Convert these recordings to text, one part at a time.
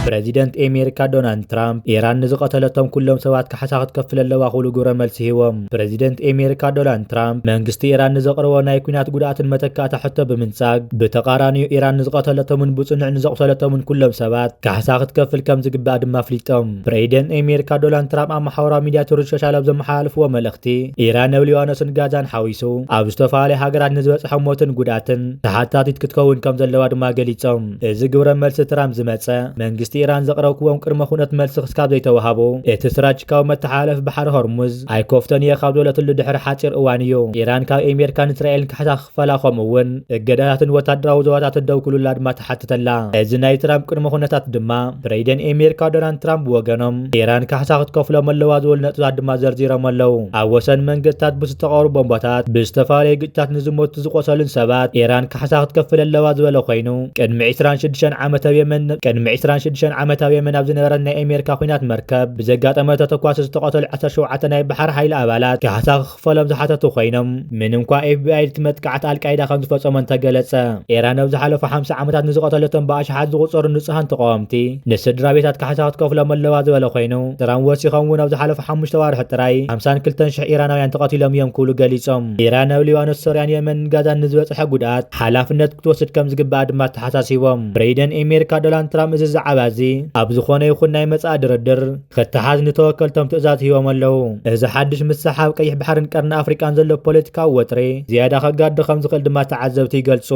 ፕረዚደንት ኣሜሪካ ዶናልድ ትራምፕ፣ ኢራን ንዝቐተለቶም ኩሎም ሰባት ካሕሳ ክትከፍል ኣለዋ ክብሉ ግብረ መልሲ ሂቦም። ፕረዚደንት ኣሜሪካ ዶናልድ ትራምፕ፣ መንግስቲ ኢራን ንዘቕረቦ ናይ ኲናት ጉድኣትን መተካእታ ሕቶ ብምንጻግ፣ ብተቓራኒኡ ኢራን ንዝቐተለቶምን ብጽኑዕ ንዘቑሰለቶምን ኩሎም ሰባት ካሕሳ ክትከፍል ከም ዝግባእ ድማ ኣፍሊጦም። ፕረዚደንት ኣሜሪካ ዶናልድ ትራምፕ ኣብ ማሕበራዊ ሚድያ ትሩዝ ሶሻል ኣብ ዘመሓላለፍዎ መልእኽቲ፣ ኢራን ኣብ ሊባኖስን ጋዛን ሓዊሱ ኣብ ዝተፈላለዩ ሃገራት ንዝበጽሐ ሞትን ጉድኣትን ተሓታቲት ክትከውን ከም ዘለዋ ድማ ገሊጾም። እዚ ግብረ መልሲ ትራምፕ ዝመጸ፣ መንግስቲ ኢራን ዘቕረብክዎም ቅድመ ኩነት መልሲ ክስካብ ዘይተዋሃቦ፣ እቲ ስትራቴጂካዊ መተሓላለፊ ባሕሪ ሆርሙዝ ኣይኮፍቶን እየ ካብ ዝበለትሉ ድሕሪ ሓጺር እዋን እዩ። ኢራን ካብ ኣሜሪካን እስራኤልን ካሕሳ ክኽፈላ፣ ከምኡ እውን እገዳታትን ወታደራዊ ዞባታትን ደው ክብሉላ ድማ ተሓትተላ። እዚ ናይ ትራምፕ ቅድመ ኩነታት ድማ ፕረዚደንት ኣሜሪካ ዶናልድ ትራምፕ ብወገኖም፣ ኢራን ካሕሳ ክትከፍሎም ኣለዋ ዝበሉ ነጥብታት ድማ ዘርዚሮም ኣለዉ። ኣብ ወሰን መንገድታት ብዝተቐብሩ ቦምባታት ብዝተፈላለዩ ግጭታት ንዝሞቱ ዝቆሰሉን ሰባት ኢራን ካሕሳ ክትከፍል ኣለዋ ዝበለ ኮይኑ፣ ቅድሚ ዕስራን ሽዱሽተን ዓመት ኣብ የመን፣ ቅድሚ ዕስራን ሽዱሽተን ዓመት ኣብ የመን ኣብ ዝነበረት ናይ ኣሜሪካ ኲናት መርከብ ብዘጋጠመ ተተኳሲ ዝተቐተሉ ዓሰርተ ሸውዓተ ናይ ባሕሪ ሓይሊ ኣባላት ካሕሳ ክኽፈሎም ዝሓተቱ ኮይኖም፣ ምን እንኳ ኤፍ ቢ ኣይ እቲ መጥቃዕቲ ኣልቃይዳ ከም ዝፈጸሞ እንተገለጸ። ኢራን ኣብ ዝሓለፉ ሓምሳ ዓመታት ንዝቐተለቶም ብኣሽሓት ዝቑጸሩ ንጹሃን ተቓወምቲ ንስድራ ቤታት ካሕሳ ክትከፍሎም ኣለዋ ዝበለ ኮይኑ፣ ትራምፕ ወሲኾም እውን ኣብ ዝሓለፉ ሓሙሽተ ዋርሒ ጥራይ ሓምሳን ክልተን ሽሕ ኢራናውያን ተቐቲሎም እዮም ክብሉ ገሊጾም። ኢራን ኣብ ሊባኖስ፣ ሶርያን የመንን ጋዛን ንዝበጽሐ ጉድኣት ሓላፍነት ክትወስድ ከም ዝግባኣ ድማ ኣተሓሳሲቦም። ፕረዚደንት ኣሜሪካ ዶናልድ ትራምፕ እዚ ዛዕባ እዚ ኣብ ዝኾነ ይኹን ናይ መጻኢ ድርድር ክተሓዝ ንተወከልቶም ትእዛዝ ሂቦም ኣለዉ። እዚ ሓድሽ ምሳሕ ኣብ ቀይሕ ባሕርን ቀርኒ ኣፍሪቃን ዘሎ ፖለቲካዊ ወጥሪ ዝያዳ ከጋድዶ ከም ዝኽእል ድማ ተዓዘብቲ ይገልጹ።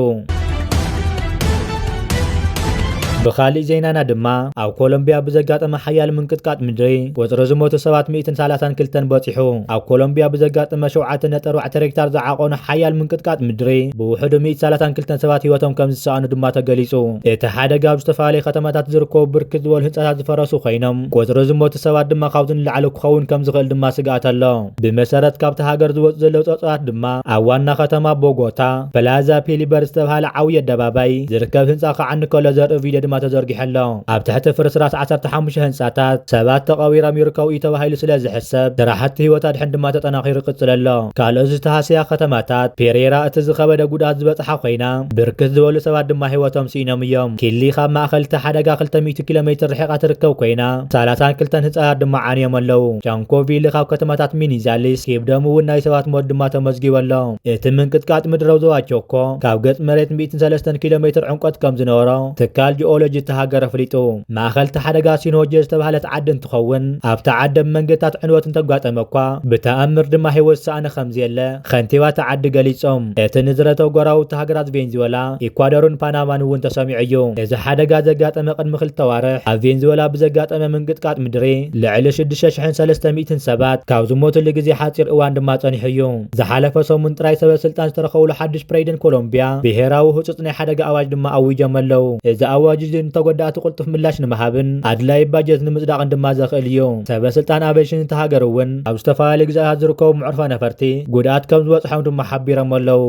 ብኻሊእ ዜናና ድማ፣ ኣብ ኮሎምቢያ ብዘጋጠመ ሓያል ምንቅጥቃጥ ምድሪ ቁጽሪ ዝሞቱ ሰባት ሚእትን ሰላሳን ክልተን በጺሑ። ኣብ ኮሎምቢያ ብዘጋጠመ ሸውዓተ ነጥቢ ኣርባዕተ ሬክታር ዝዓቐኑ ሓያል ምንቅጥቃጥ ምድሪ ብውሕዱ ሚእትን ሰላሳን ክልተን ሰባት ህይወቶም ከም ዝሰኣኑ ድማ ተገሊጹ። እቲ ሓደጋ ኣብ ዝተፈላለዩ ከተማታት ዝርከቡ ብርክት ዝበሉ ህንጻታት ዝፈረሱ ኮይኖም፣ ቁጽሪ ዝሞቱ ሰባት ድማ ካብዚ ንላዕሊ ክኸውን ከም ዝኽእል ድማ ስግኣት ኣሎ። ብመሰረት ካብቲ ሃገር ዝወጹ ዘለዉ ጸብጻባት ድማ፣ ኣብ ዋና ከተማ ቦጎታ፣ ፕላዛ ፒሊበር ዝተባህለ ዓብዪ ኣደባባይ ዝርከብ ህንጻ ክዓኒ ከሎ ዘርኢ ቪድዮ ድማ ተዘርጊሑ ኣሎ። ኣብ ትሕቲ ፍርስራስ ዓሰርተ ሓሙሽተ ህንጻታት ሰባት ተቐቢሮም ይርከቡ እዩ ተባሂሉ ስለ ዝሕሰብ፣ ስራሕቲ ህይወት ኣድሕን ድማ ተጠናኺሩ ይቕጽል ኣሎ። ካልኦት ዝተሃስያ ከተማታት፣ ፔሬራ እቲ ዝኸበደ ጉድኣት ዝበጽሓ ኮይና፣ ብርክት ዝበሉ ሰባት ድማ ህይወቶም ስኢኖም እዮም። ኪሊ ካብ ማእከል እቲ ሓደጋ ክልተ ሚእቲ ኪሎ ሜትር ርሒቓ ትርከብ ኮይና፣ ሰላሳን ክልተን ህንጻታት ድማ ዓንዮም ኣለዉ። ቻንኮቪሊ ካብ ከተማታት ሚኒዛሊስ፣ ኪብደም እውን ናይ ሰባት ሞት ድማ ተመዝጊቡ ኣሎ። እቲ ምንቅጥቃጥ ምድሪ ኣብ ዞባ ቾኮ ካብ ገጽ መሬት ሚእትን ሰለስተን ኪሎ ሜትር ዕምቆት ከም ዝነበሮ ትካል ጂኦሎጂ እቲ ሃገር ኣፍሊጡ። ማእከል እቲ ሓደጋ ሲኖጀ ዝተባህለት ዓዲ እንትኸውን፣ ኣብታ ዓዲ ኣብ መንገድታት ዕንወት እንተጋጠመ እኳ፣ ብተኣምር ድማ ህይወት ዝሰኣነ ከም ዘየለ ከንቲባ እታ ዓዲ ገሊጾም። እቲ ንዝረተ ጎረባብቲ ሃገራት ቬንዙዌላ፣ ኢኳዶርን ፓናማን እውን ተሰሚዑ እዩ። እዚ ሓደጋ ዘጋጠመ ቅድሚ ክልተ ዋርሕ ኣብ ቬንዙዌላ ብዘጋጠመ ምንቅጥቃጥ ምድሪ ልዕሊ ሽዱሽተ ሽሕን ሰለስተ ሚእትን ሰባት ካብ ዝሞትሉ ግዜ ሓጺር እዋን ድማ ጸኒሑ እዩ። ዝሓለፈ ሰሙን ጥራይ ሰበ ስልጣን ዝተረኸብሉ ሓድሽ ፕረዚደንት ኮሎምቢያ ብሄራዊ ህጹጽ ናይ ሓደጋ ኣዋጅ ድማ ኣዊጆም ኣለዉ። እዚ ኣዋጅ እዚ ንተጎዳእቲ ቅልጡፍ ምላሽ ንምሃብን ኣድላዪ ባጀት ንምጽዳቕን ድማ ዘኽእል እዩ። ሰበ ስልጣን ኣበይሽን እታ ሃገር እውን ኣብ ዝተፈላለዩ ግዝኣታት ዝርከቡ መዕርፎ ነፈርቲ ጉድኣት ከም ዝበጽሖም ድማ ሓቢሮም ኣለዉ።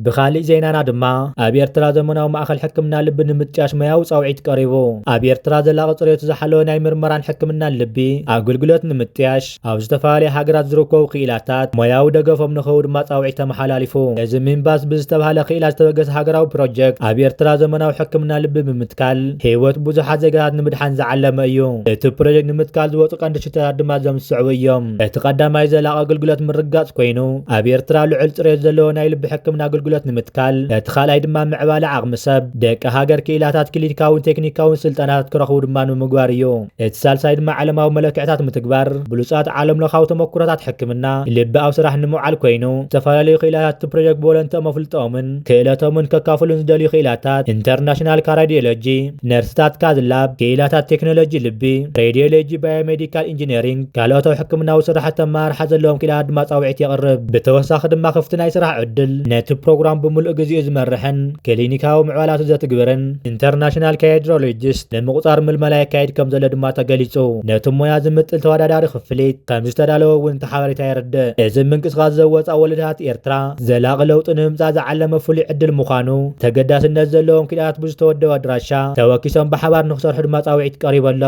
ብኻሊእ ዜናና ድማ፣ ኣብ ኤርትራ ዘመናዊ ማእከል ሕክምና ልቢ ንምጥያሽ ሞያዊ ጻውዒት ቀሪቡ። ኣብ ኤርትራ ዘላቒ ጽሬቱ ዝሓለወ ናይ ምርመራን ሕክምናን ልቢ ኣገልግሎት ንምጥያሽ፣ ኣብ ዝተፈላለዩ ሃገራት ዝርከቡ ክኢላታት ሞያዊ ደገፎም ንኽህቡ ድማ ጻውዒት ተመሓላሊፉ። እዚ ሚንባስ ብዝተባህለ ክኢላ ዝተበገሰ ሃገራዊ ፕሮጀክት፣ ኣብ ኤርትራ ዘመናዊ ሕክምና ልቢ ብምትካል፣ ህይወት ብዙሓት ዜጋታት ንምድሓን ዝዓለመ እዩ። እቲ ፕሮጀክት ንምትካል ዝወጹ ቀንዲ ሽቶታት ድማ እዞም ዝስዕቡ እዮም። እቲ ቀዳማይ ዘላቒ ኣገልግሎት ምርግጋጽ ኮይኑ፣ ኣብ ኤርትራ ልዑል ጽሬት ዘለዎ ናይ ልቢ ሕክምና ኣገልግሎት ንምትካል፣ እቲ ካልኣይ ድማ ምዕባለ ዓቕሚ ሰብ፣ ደቂ ሃገር፣ ክኢላታት፣ ክሊኒካውን ቴክኒካውን ስልጠናታት ክረኽቡ ድማ ንምግባር እዩ። እቲ ሳልሳይ ድማ ዓለማዊ መለክዕታት ምትግባር፣ ብሉጻት ዓለምለኻዊ ተመኩሮታት ሕክምና ልቢ ኣብ ስራሕ ንምውዓል ኮይኑ፣ ዝተፈላለዩ ክኢላታት እቲ ፕሮጀክት ብወለንትኦም ኣፍልጦኦምን ክእለቶምን ከካፍሉን ዝደልዩ ክኢላታት ኢንተርናሽናል ካራዲዮሎጂ፣ ነርስታት ካዝ ላብ፣ ክኢላታት ቴክኖሎጂ ልቢ፣ ሬድዮሎጂ፣ ባዮሜዲካል ኢንጂነሪንግ፣ ካልኦት ኣብ ሕክምናዊ ስራሕቲ ኣመራርሓ ዘለዎም ክኢላታት ድማ ጻውዒት የቕርብ። ብተወሳኺ ድማ ክፍቲ ናይ ስራሕ ዕድል፣ ነቲ ፕሮግራም ብምሉእ ግዜኡ ዝመርሕን ክሊኒካዊ ምዕባላቱ ዘትግብርን ኢንተርናሽናል ካርዲዮሎጂስት ንምቑጻር ምልመላ የካይድ ከም ዘሎ ድማ ተገሊጹ። ነቲ ሞያ ዝምጥል ተወዳዳሪ ክፍሊት ከም ዝተዳለወ እውን እቲ ሓበሬታ የረድእ። እዚ ምንቅስቓስ ዘወጻ ወለዶታት ኤርትራ ዘላቒ ለውጢ ንምምጻእ ዝዓለመ ፍሉይ ዕድል ምዃኑ፣ ተገዳስነት ዘለዎም ክኢላታት ብዝተወደበ ኣድራሻ ተወኪሶም ብሓባር ንክሰርሑ ድማ ጻውዒት ቀሪቡ ኣሎ።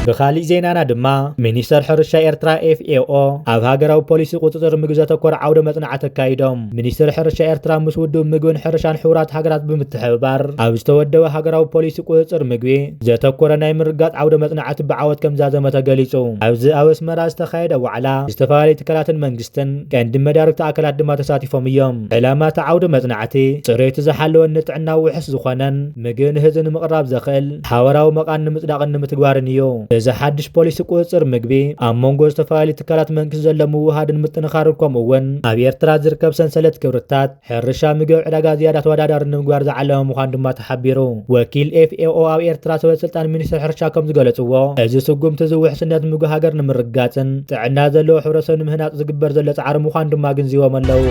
ብኻሊእ ዜናና ድማ፣ ሚኒስተር ሕርሻ ኤርትራ ኤፍ ኤ ኦ ኣብ ሃገራዊ ፖሊሲ ቁጽጽር ምግቢ ዘተኮረ ዓውደ መጽናዕቲ ኣካይዶም። ሚኒስተር ሕርሻ ኤርትራ ምስ ውድብ ምግብን ሕርሻን ሕቡራት ሃገራት ብምትሕብባር ኣብ ዝተወደበ ሃገራዊ ፖሊሲ ቁጽጽር ምግቢ ዘተኮረ ናይ ምርጋጥ ዓውደ መጽናዕቲ ብዓወት ከም ዛዘመ ተገሊጹ። ኣብዚ ኣብ ኣስመራ ዝተኻየደ ዋዕላ ዝተፈላለዩ ትካላትን መንግስትን ቀንዲ መዳርግቲ ኣካላት ድማ ተሳቲፎም እዮም። ዕላማ እቲ ዓውደ መጽናዕቲ ጽሬቱ ዝሓለወን ንጥዕና ውሕስ ዝኾነን ምግቢ ንህዝቢ ንምቕራብ ዘኽእል ሓበራዊ መቓን ንምጽዳቕን ንምትግባርን እዩ። እዚ ሓድሽ ፖሊሲ ቁጽጽር ምግቢ ኣብ መንጎ ዝተፈላለዩ ትካላት መንግስቲ ዘሎ ምውህሃድን ምጥንኻርን፣ ከምኡ እውን ኣብ ኤርትራ ዝርከብ ሰንሰለት ክብርታት ሕርሻ ምግቢ ዕዳጋ ዝያዳ ተወዳዳሪ ንምግባር ዝዓለመ ምዃኑ ድማ ተሓቢሩ። ወኪል ኤፍ ኤ ኦ ኣብ ኤርትራ ሰበ ስልጣን ሚኒስትር ሕርሻ ከም ዝገለጽዎ፣ እዚ ስጉምቲ እዚ ውሕስነት ምግቢ ሃገር ንምርግጋጽን ጥዕና ዘለዎ ሕብረተሰብ ንምህናጽ ዝግበር ዘሎ ጻዕሪ ምዃኑ ድማ ኣግንዚቦም ኣለዉ።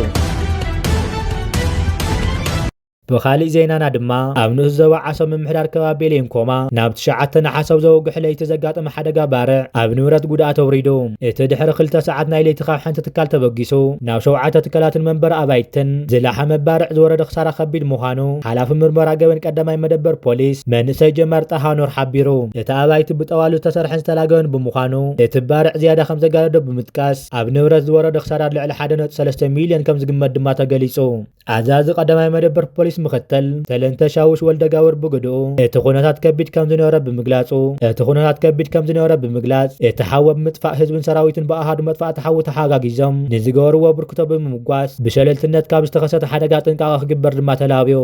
ብኻሊእ ዜናና ድማ፣ ኣብ ንኡስ ዞባ ዓሶ ምምሕዳር ከባቢ ቤሌን ኮማ ናብ ትሽዓተ ነሓሰ ኣብ ዘወግሕ ለይቲ ዘጋጠመ ሓደጋ ባርዕ ኣብ ንብረት ጉድኣት ኣውሪዱ። እቲ ድሕሪ ክልተ ሰዓት ናይ ለይቲ ካብ ሓንቲ ትካል ተበጊሱ ናብ ሸውዓተ ትካላትን መንበሪ ኣባይትን ዝላሓመ ባርዕ ዝወረደ ክሳራ ከቢድ ምዃኑ ሓላፊ ምርመራ ገበን ቀዳማይ መደበር ፖሊስ መንእሰይ ጀማር ጣሃ ኑር ሓቢሩ። እቲ ኣባይቲ ብጠዋሉ ዝተሰርሐን ዝተላገበን ብምዃኑ፣ እቲ ባርዕ ዝያዳ ከም ዘጋደዶ ብምጥቃስ፣ ኣብ ንብረት ዝወረደ ክሳራ ልዕሊ ሓደ ነጥቢ ሰለስተ ሚልዮን ከም ዝግመት ድማ ተገሊጹ። ኣዛዚ ቀዳማይ መደበር ፖሊስ ምኽትል ተለንተ ሻውሽ ወልደጋብር ብግድኡ፣ እቲ ኩነታት ከቢድ ከም ዝነበረ ብምግላጹ፣ እቲ ኩነታት ከቢድ ከም ዝነበረ ብምግላጽ፣ እቲ ሓዊ ኣብ ምጥፋእ ህዝብን ሰራዊትን ብኣሃዱ መጥፋእቲ ሓዊ ተሓጋጊዞም ንዝገበርዎ ብርክቶ ብምምጓስ፣ ብሸለልትነት ካብ ዝተኸሰተ ሓደጋ ጥንቃቐ ክግበር ድማ ተላብዩ።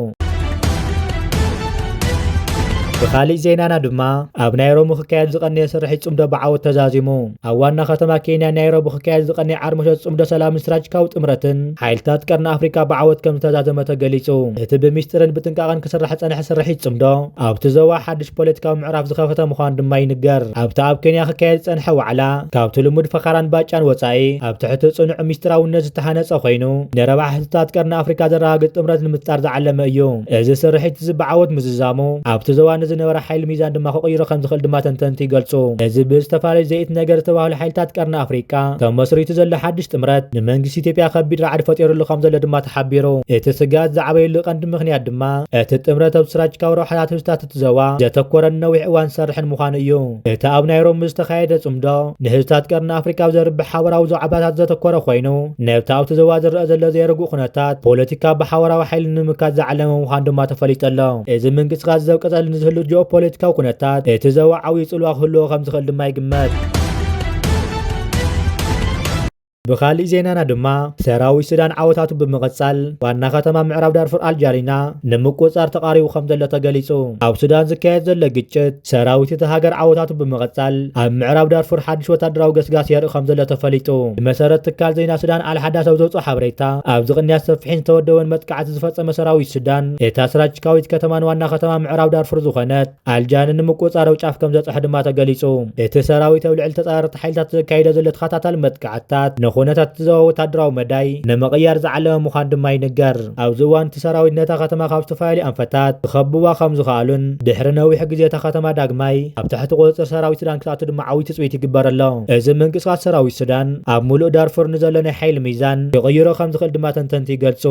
ብኻሊእ ዜናና ድማ፣ ኣብ ናይሮቢ ክካየድ ዝቐነየ ስርሒት ጽምዶ ብዓወት ተዛዚሙ። ኣብ ዋና ከተማ ኬንያ ናይሮቢ ክካየድ ዝቐነየ ዓርሞሸት ጽምዶ ሰላምን ስትራቴጂካዊ ጥምረትን ሓይልታት ቀርኒ ኣፍሪቃ ብዓወት ከም ዝተዛዘመ ተገሊጹ። እቲ ብሚስጥርን ብጥንቃቐን ክስራሕ ዝጸንሐ ስርሒት ጽምዶ፣ ኣብቲ ዞባ ሓድሽ ፖለቲካዊ ምዕራፍ ዝኸፈተ ምዃኑ ድማ ይንገር። ኣብቲ ኣብ ኬንያ ክካየድ ዝጸንሐ ዋዕላ፣ ካብቲ ልሙድ ፈኸራን ባጫን ወጻኢ፣ ኣብ ትሕቲ ጽኑዕ ሚስጥራውነት ዝተሃነጸ ኮይኑ፣ ንረብሓ ህዝብታት ቀርኒ ኣፍሪቃ ዘረጋግጽ ጥምረት ንምፍጣር ዝዓለመ እዩ። እዚ ስርሒት እዚ ብዓወት ምዝዛሙ፣ ኣብቲ ዞባ ንዝነበረ ሓይሊ ሚዛን ድማ ክቕይሮ ከም ዝኽእል ድማ ተንተንቲ ይገልጹ። እዚ ብዝተፈላለዩ ዘይእቲ ነገር ዝተባህሉ ሓይልታት ቀርኒ ኣፍሪቃ ተመስሪቱ ዘሎ ሓድሽ ጥምረት፣ ንመንግስቲ ኢትዮጵያ ከቢድ ራዕዲ ፈጢሩሉ ከም ዘሎ ድማ ተሓቢሩ። እቲ ስግኣት ዝዓበየሉ ቀንዲ ምኽንያት ድማ፣ እቲ ጥምረት ኣብ ስትራቴጂካዊ ረብሓታት ህዝብታት እቲ ዞባ ዘተኮረን ነዊሕ እዋን ዝሰርሕን ምዃኑ እዩ። እቲ ኣብ ናይሮቢ ዝተኻየደ ጽምዶ፣ ንህዝብታት ቀርኒ ኣፍሪቃ ኣብ ዘርብሕ ሓበራዊ ዛዕባታት ዘተኮረ ኮይኑ፣ ነብቲ ኣብቲ ዞባ ዝረአ ዘሎ ዘይርጉእ ኩነታት ፖለቲካ ብሓበራዊ ሓይሊ ንምምካት ዝዓለመ ምዃኑ ድማ ተፈሊጡ ኣሎ። እዚ ምንቅስቓስ እዚ ኣብ ቀጻሊ ንዝህሉ ጂኦፖለቲካዊ ኩነታት እቲ ዞባ ዓብዪ ጽልዋ ክህልዎ ከም ዝኽእል ድማ ይግመት። ብኻሊእ ዜናና ድማ፣ ሰራዊት ሱዳን ዓወታቱ ብምቕጻል፣ ዋና ከተማ ምዕራብ ዳርፉር ኣልጃሪና ንምቁጽጻር ተቓሪቡ ከም ዘሎ ተገሊጹ። ኣብ ሱዳን ዝካየድ ዘሎ ግጭት፣ ሰራዊት እታ ሃገር ዓወታቱ ብምቕጻል፣ ኣብ ምዕራብ ዳርፉር ሓድሽ ወታደራዊ ገስጋስ የርኢ ከም ዘሎ ተፈሊጡ። ብመሰረት ትካል ዜና ሱዳን ኣልሓዳስ ኣብ ዘውጽኦ ሓበሬታ፣ ኣብዚ ቅንያት ሰፊሕን ዝተወደበን መጥቃዕቲ ዝፈጸመ ሰራዊት ሱዳን፣ እታ ስትራቴጂካዊት ከተማን ዋና ከተማ ምዕራብ ዳርፉር ዝኾነት ኣልጃን ንምቁጽጻር ኣብ ጫፍ ከም ዘብጽሐ ድማ ተገሊጹ። እቲ ሰራዊት ኣብ ልዕሊ ተጻረርቲ ሓይልታት ዘካይዶ ዘሎ ተኸታታሊ መጥቃዕትታት ንኹነታት እቲ ዞባ ወታደራዊ መዳይ ንምቕያር ዝዓለመ ምዃኑ ድማ ይንገር። ኣብዚ እዋን እቲ ሰራዊት ነታ ከተማ ካብ ዝተፈላለዩ ኣንፈታት ክኸብዋ ከም ዝኸኣሉን ድሕሪ ነዊሕ ግዜ እታ ከተማ ዳግማይ ኣብ ትሕቲ ቁጽጽር ሰራዊት ሱዳን ክትኣቱ ድማ ዓብዪ ትጽቢት ይግበር ኣሎ። እዚ ምንቅስቓስ ሰራዊት ሱዳን ኣብ ሙሉእ ዳርፉር ንዘሎ ናይ ሓይሊ ሚዛን ክቕይሮ ከም ዝኽእል ድማ ተንተንቲ ይገልጹ።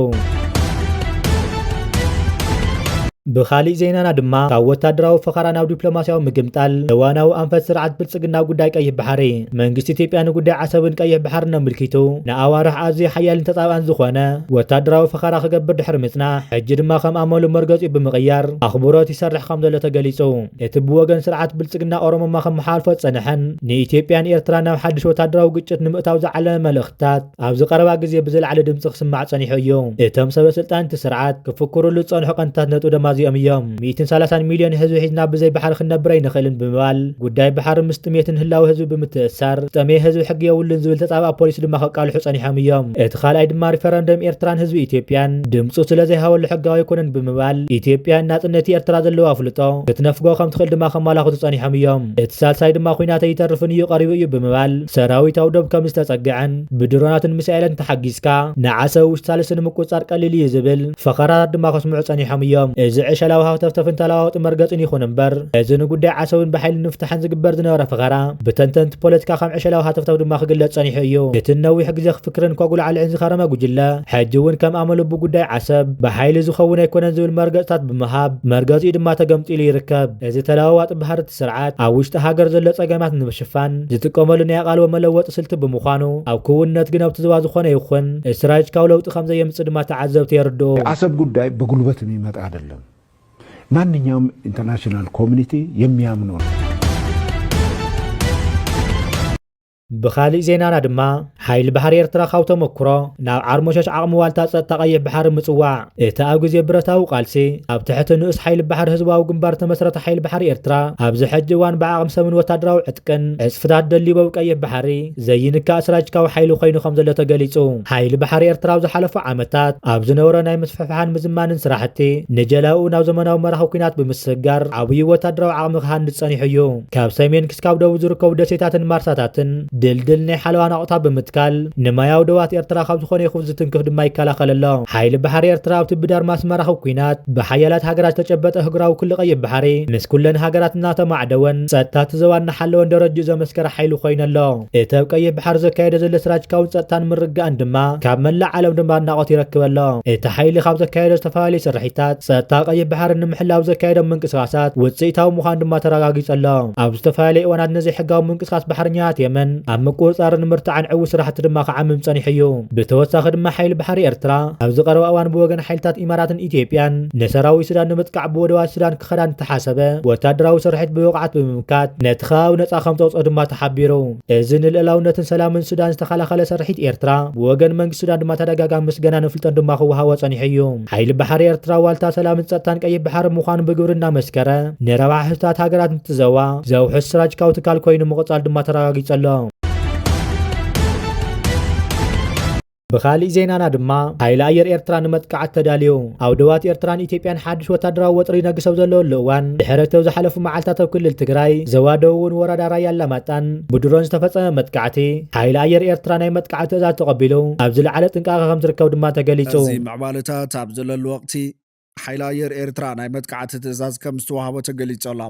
ብኻሊእ ዜናና ድማ፣ ካብ ወታደራዊ ፈኸራ ናብ ዲፕሎማስያዊ ምግምጣል፣ እዋናዊ ኣንፈት ስርዓት ብልጽግና ጉዳይ ቀይሕ ባሕሪ። መንግስቲ ኢትዮጵያ ንጉዳይ ዓሰብን ቀይሕ ባሕርን ኣመልኪቱ ንኣዋርሕ ኣዝዩ ሓያልን ተጻባእን ዝኾነ ወታደራዊ ፈኸራ ክገብር ድሕሪ ምጽናሕ፣ ሕጂ ድማ ከም ኣመሉ መርገጺኡ ብምቕያር ኣኽብሮት ይሰርሕ ከም ዘሎ ተገሊጹ። እቲ ብወገን ስርዓት ብልጽግና ኦሮሞማ ከመሓላልፎ ዝጸንሐን ንኢትዮጵያን ኤርትራን ናብ ሓድሽ ወታደራዊ ግጭት ንምእታው ዝዓለመ መልእኽትታት ኣብዚ ቀረባ ግዜ ብዝለዓለ ድምጺ ክስማዕ ጸኒሑ እዩ። እቶም ሰበ ስልጣን እቲ ስርዓት ክፍክሩሉ ዝጸንሑ ቀንድታት ነጥቢ ድማ እዚኦም እዮም። ሚእትን ሰላሳን ሚልዮን ህዝቢ ሒዝና ብዘይ ባሕሪ ክንነብር ኣይንኽእልን ብምባል፣ ጉዳይ ባሕሪ ምስ ጥሜትን ህላወ ህዝቢ ብምትእስሳር፣ ዝጠመየ ህዝቢ ሕጊ የብሉን ዝብል ተጻባእ ፖሊሲ ድማ ከቃልሑ ጸኒሖም እዮም። እቲ ካልኣይ ድማ ሪፈረንደም ኤርትራን ህዝቢ ኢትዮጵያን ድምጹ ስለ ዘይሃበሉ ሕጋዊ ኣይኮነን ብምባል፣ ኢትዮጵያ ናጽነት ኤርትራ ዘለዋ ኣፍልጦ ክትነፍጎ ከም ትኽእል ድማ ከመላኽቱ ጸኒሖም እዮም። እቲ ሳልሳይ ድማ ኲናት ኣይተርፍን እዩ፣ ቀሪቡ እዩ ብምባል፣ ሰራዊት ኣብ ዶብ ከም ዝተጸግዐን ብድሮናትን ሚሳኤልን ተሓጊዝካ ንዓሰብ ውሽጢ ሳልስቲ ንምቁጽጻር ቀሊል እዩ ዝብል ፈኸራታት ድማ ከስምዑ ጸኒሖም እዮም። እዚ ዕሸላዊ ሃተፍተፍን ተለዋወጢ መርገጽን ይኹን እምበር፣ እዚ ንጉዳይ ዓሰብን ብሓይሊ ንፍታሕን ዝግበር ዝነበረ ፈኸራ፣ ብተንተንቲ ፖለቲካ ከም ዕሸላዊ ሃተፍተፍ ድማ ክግለጽ ጸኒሑ እዩ። እቲ ነዊሕ ግዜ ክፍክርን ከጉላዕልዕን ዝኸረመ ጉጅለ፣ ሕጂ እውን ከም ኣመሉ ብጉዳይ ዓሰብ ብሓይሊ ዝኸውን ኣይኮነን ዝብል መርገጽታት ብምሃብ፣ መርገጺኡ ድማ ተገምጢሉ ይርከብ። እዚ ተለዋዋጢ ባህሪ እቲ ስርዓት፣ ኣብ ውሽጢ ሃገር ዘሎ ጸገማት ንምሽፋን ዝጥቀመሉ ናይ ኣቓልቦ መለወጢ ስልቲ ብምዃኑ፣ ኣብ ክውንነት ግን ኣብቲ ዞባ ዝኾነ ይኹን ስትራቴጂካዊ ለውጢ ከም ዘየምጽእ ድማ ተዓዘብቲ የርድኡ። የአሰብ ጉዳይ በጉልበት የሚመጣ አይደለም። ማንኛውም ኢንተርናሽናል ኮሚኒቲ የሚያምነው ነው። ብኻሊእ ዜናና ድማ፣ ሓይሊ ባሕሪ ኤርትራ ካብ ተመክሮ ናብ ዓርሞሸሽ ዓቕሚ ዋልታ ጸጥታ ቀይሕ ባሕሪ ምጽዋዕ። እቲ ኣብ ግዜ ብረታዊ ቃልሲ ኣብ ትሕቲ ንኡስ ሓይሊ ባሕሪ ህዝባዊ ግንባር ተመስረተ ሓይሊ ባሕሪ ኤርትራ፣ ኣብዚ ሕጂ እዋን ብዓቕሚ ሰብን ወታደራዊ ዕጥቅን ዕጽፍታት ደሊቡ ኣብ ቀይሕ ባሕሪ ዘይንካእ ስትራቴጂካዊ ሓይሊ ኮይኑ ከም ዘሎ ተገሊጹ። ሓይሊ ባሕሪ ኤርትራ ኣብ ዝሓለፉ ዓመታት ኣብ ዝነበሮ ናይ ምስፍሕፋሕን ምዝማንን ስራሕቲ፣ ንጀላኡ ናብ ዘመናዊ መራኽብ ኲናት ብምስግጋር፣ ዓብዪ ወታደራዊ ዓቕሚ ክሃንጽ ጸኒሑ እዩ። ካብ ሰሜን ክስካብ ደቡብ ዝርከቡ ደሴታትን ማርሳታትን ድልድል ናይ ሓለዋ ናቑታ ብምትካል፣ ንማያዊ ዶባት ኤርትራ ካብ ዝኾነ ይኹን ዝትንክፍ ድማ ይከላኸል ኣሎ። ሓይሊ ባሕሪ ኤርትራ ኣብቲ ብዳርማስ መራኽብ ኲናት ብሓያላት ሃገራት ዝተጨበጠ ህግራዊ ክሊ ቀይሕ ባሕሪ፣ ምስ ኩለን ሃገራት እናተማዕደወን ጸጥታ እቲ ዞባ እናሓለወን ደረጅኡ ዘመስከረ ሓይሊ ኮይኑ ኣሎ። እቲ ኣብ ቀይሕ ባሕሪ ዘካየደ ዘሎ ስትራቴጂካውን ጸጥታን ምርግጋእን ድማ ካብ መላእ ዓለም ድማ ኣድናቖት ይረክብ ኣሎ። እቲ ሓይሊ ካብ ዘካየዶ ዝተፈላለዩ ስርሒታት፣ ጸጥታ ቀይሕ ባሕሪ ንምሕላው ዘካየዶ ምንቅስቓሳት ውጽኢታዊ ምዃኑ ድማ ተረጋጊጹ ኣሎ። ኣብ ዝተፈላለዩ እዋናት ንዘይሕጋዊ ምንቅስቓስ ባሕረኛታት የመን ኣብ ምቁጽጻርን ምርታዕን ዕዉት ስራሕቲ ድማ ክዓምም ጸኒሑ እዩ። ብተወሳኺ ድማ ሓይሊ ባሕሪ ኤርትራ ኣብዚ ቀረባ እዋን ብወገን ሓይልታት ኢማራትን ኢትዮጵያን ንሰራዊት ሱዳን ንምጥቃዕ ብወደባት ሱዳን ክኸዳ እንተሓሰበ ወታደራዊ ስርሒት ብብቕዓት ብምምካት ነቲ ከባቢ ነጻ ከም ዘውጽኦ ድማ ተሓቢሩ። እዚ ንልእላውነትን ሰላምን ሱዳን ዝተኸላኸለ ስርሒት ኤርትራ ብወገን መንግስቲ ሱዳን ድማ ተደጋጋሚ ምስጋና ንፍልጠን ድማ ክወሃቦ ጸኒሑ እዩ። ሓይሊ ባሕሪ ኤርትራ ዋልታ ሰላምን ጸጥታን ቀይሕ ባሕሪ ምዃኑ ብግብሪ እናመስከረ፣ ንረብሓ ህዝብታት ሃገራት እንትዘዋ ዘውሕስ ስትራቴጂካዊ ትካል ኮይኑ ምቕጻል ድማ ተረጋጊጹ ኣሎ። ብኻሊእ ዜናና ድማ፣ ሓይሊ ኣየር ኤርትራ ንመጥቃዕቲ ተዳልዩ። ኣብ ዶባት ኤርትራን ኢትዮጵያን ሓድሽ ወታደራዊ ወጥሪ ይነግስ ኣብ ዘለወሉ እዋን፣ ድሕሪ እቲ ኣብ ዝሓለፉ መዓልታት ኣብ ክልል ትግራይ፣ ዞባ ደቡብ እውን ወረዳ ራያ ኣላማጣን ብድሮን ዝተፈጸመ መጥቃዕቲ፣ ሓይሊ ኣየር ኤርትራ ናይ መጥቃዕቲ ትእዛዝ ተቐቢሉ፣ ኣብ ዝለዓለ ጥንቃቐ ከም ዝርከብ ድማ ተገሊጹ። እዚ ምዕባለታት ኣብ ዘለሉ ወቕቲ፣ ሓይሊ ኣየር ኤርትራ ናይ መጥቃዕቲ ትእዛዝ ከም ዝተዋህቦ ተገሊጹ ኣሎ።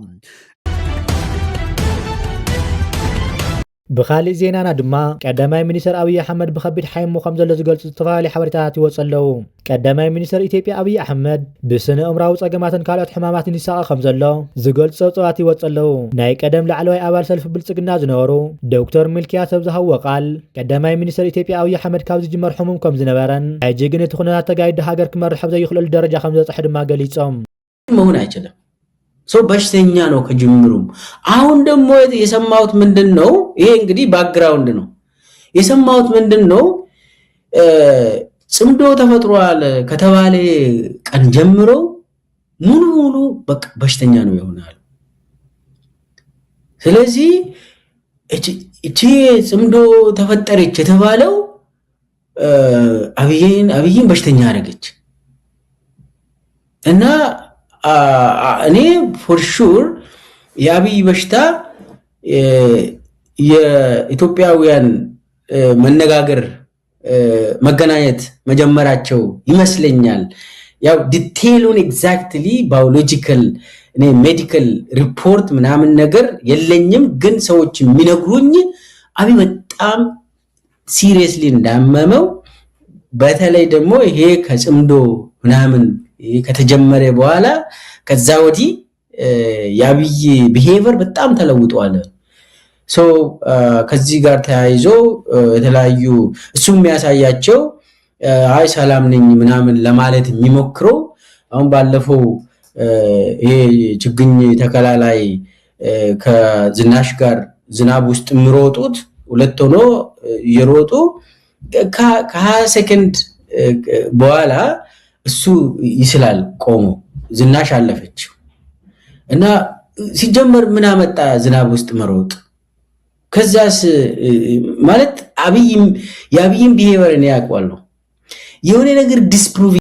ብኻሊእ ዜናና ድማ፣ ቀዳማይ ሚኒስተር ኣብይ ኣሕመድ ብኸቢድ ሓሚሙ ከም ዘሎ ዝገልጹ ዝተፈላለዩ ሓበሬታታት ይወጹ ኣለዉ። ቀዳማይ ሚኒስተር ኢትዮጵያ ኣብይ ኣሕመድ ብስነ ኣእምራዊ ጸገማትን ካልኦት ሕማማትን ይሳቐ ከም ዘሎ ዝገልጹ ጸብጻባት ይወጹ ኣለዉ። ናይ ቀደም ላዕለዋይ ኣባል ሰልፊ ብልጽግና ዝነበሩ ዶክተር ሚልክያስ ኣብ ዝሃብዎ ቃል፣ ቀዳማይ ሚኒስተር ኢትዮጵያ ኣብይ ኣሕመድ ካብ ዝጅመር ሕሙም ከም ዝነበረን፣ ሕጂ ግን እቲ ኩነታት ተጋይዱ ሃገር ክመርሕ ኣብ ዘይኽእለሉ ደረጃ ከም ዝበጽሐ ድማ ገሊጾም። መሆን አይችልም። ሰው በሽተኛ ነው ከጅምሩም። አሁን ደግሞ የሰማሁት ምንድን ነው? ይሄ እንግዲህ ባክግራውንድ ነው። የሰማሁት ምንድን ነው? እ፣ ጽምዶ ተፈጥሯል ከተባለ ቀን ጀምሮ ሙሉ ሙሉ በቃ በሽተኛ ነው ይሆናል። ስለዚህ እቺ፣ እቺ ጽምዶ ተፈጠረች የተባለው፣ እ፣ አብይን፣ አብይን በሽተኛ አደረገች። እና፣ አ፣ አ፣ እኔ ፎር ሹር የአብይ በሽታ፣ እ፣ የኢትዮጵያውያን፣ እ፣ መነጋገር፣ እ፣ መገናኘት መጀመራቸው ይመስለኛል። ያው ዲቴሉን ኤግዛክትሊ ባዮሎጂካል፣ እኔ ሜዲካል ሪፖርት ምናምን ነገር የለኝም፣ ግን ሰዎች የሚነግሩኝ አብይ በጣም ሲሪየስሊ እንዳመመው፣ በተለይ ደግሞ ይሄ ከጽምዶ ምናምን ይሄ ከተጀመረ በኋላ፣ ከዛ ወዲህ፣ እ፣ የአብይ ቢሄቨር በጣም ተለውጧል። ሶ፣ እ፣ ከዚህ ጋር ተያይዞ፣ እ፣ የተለያዩ እሱ የሚያሳያቸው፣ እ፣ አይ ሰላም ነኝ ምናምን ለማለት የሚሞክረው፣ አሁን ባለፈው፣ እ፣ ይሄ ችግኝ ተከላ ላይ፣ እ፣ ከዝናሽ ጋር ዝናብ ውስጥ የሚሮጡት ሁለት ሆኖ፣ እ፣ እየሮጡ ከ-፣ ከ20 ሰከንድ፣ እ፣ በኋላ እሱ ይስላል ቆሞ፣ ዝናሽ አለፈችው። እና ሲጀመር ምን አመጣ ዝናብ ውስጥ መሮጥ? ከዛስ፣ እ፣ ማለት አብይም፣ የአብይም ቢሄቨር እኔ ያውቀዋለሁ። የሆነ ነገር ዲስፕሩቭ